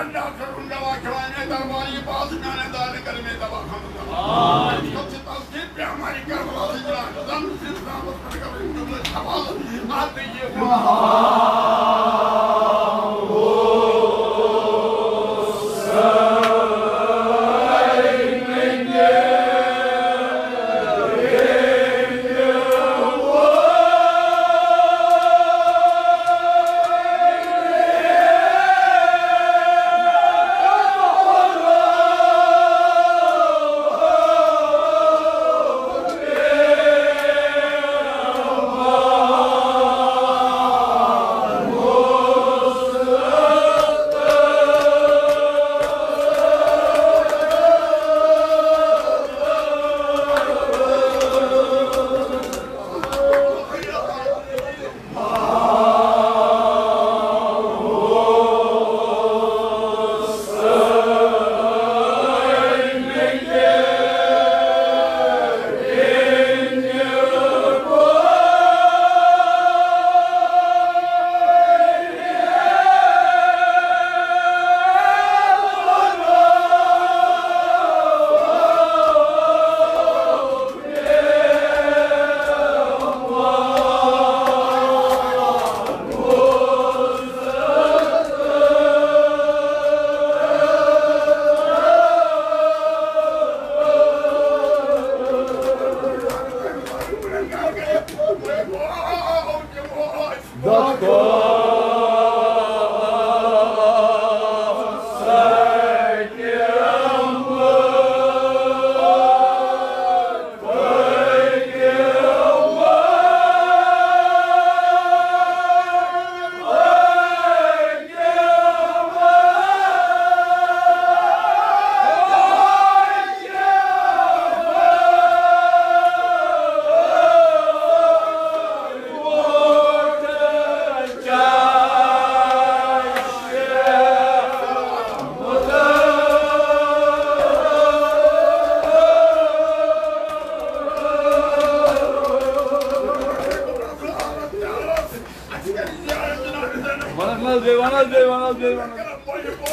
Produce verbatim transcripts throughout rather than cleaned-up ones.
اللہ کرم گواہ کھوان اے دربار، یہ باز میانے دار کر میں دوا خان دوا۔ آج کل سے تلقین پہ ہماری کربلا سے جان، زم سے زامت پر کر جملہ سوال۔ آج یہ وَن حظ بیٚیہِ، وَن حظ بیٚیہِ، وَن حظ بیٚیہِ، وَن حظ بیٚیہِ، وَن حظ۔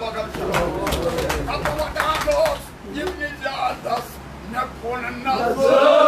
مگر کَتھ وَدان اوس یِم نِجاتَس مےٚ کُن نظر۔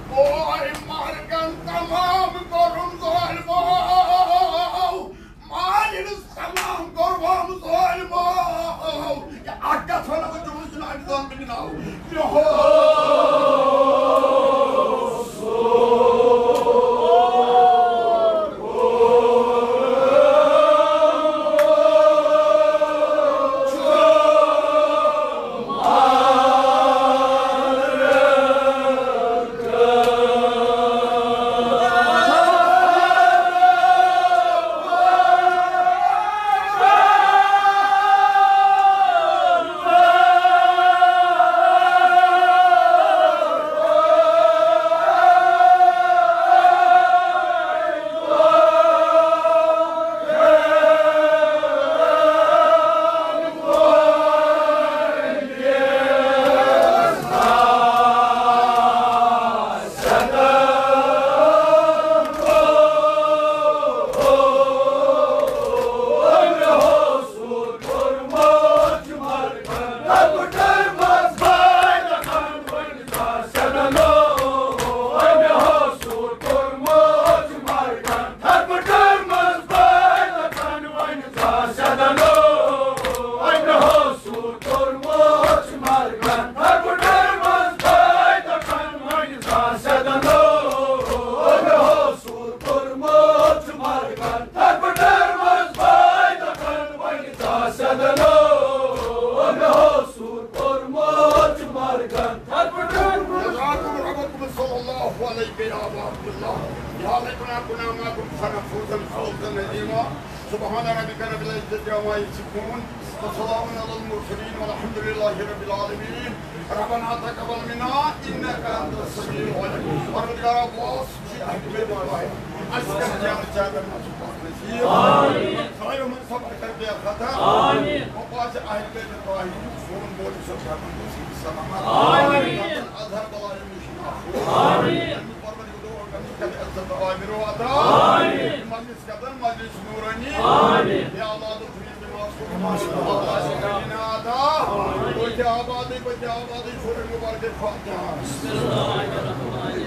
اوے مرگن تمام کوٚرُم ظٲلمو، مالِنس تمام کوٚرُم ظٲلمو۔ یہِ اکھ کتھ ونہٕ بہٕ جملہٕ چھُنہٕ اَمہِ زن بہٕ نِناو۔ جزاكم ربكم صلى الله عليك يا أبا عبد الله. يا ليتنا كنا معكم فنفوز فوزا عظيما. سبحان ربك رب العزة عما يصفون، وسلام على المرسلين، والحمد لله رب العالمين. ربنا تقبل منا إنك أنت السميع العليم. پروردگارا، بہٕ اوسُس اہلِ بیتِ طاہرہ، اَسہِ کر زیادٕ زیادٕ نصیب۔ آمین۔ خیر من صبر کر بے فتح۔ آمین۔ وفاظِ اہلِ بیتِ طاہرین سون بولی سب کرن دوستی سلامت۔ آمین۔ اظہر بلائے مشکل۔ آمین۔ پروردگار کر عزت عامر و عطا۔ آمین۔ مجلس قدر مجلس نورانی۔ آمین۔ یا اللہ، تو پھر بما سکون۔ اللہ سے کرینا عطا۔ بچ آبادی، بچ آبادی، سورہ مبارک فاتحہ۔ بسم اللہ الرحمن الرحیم۔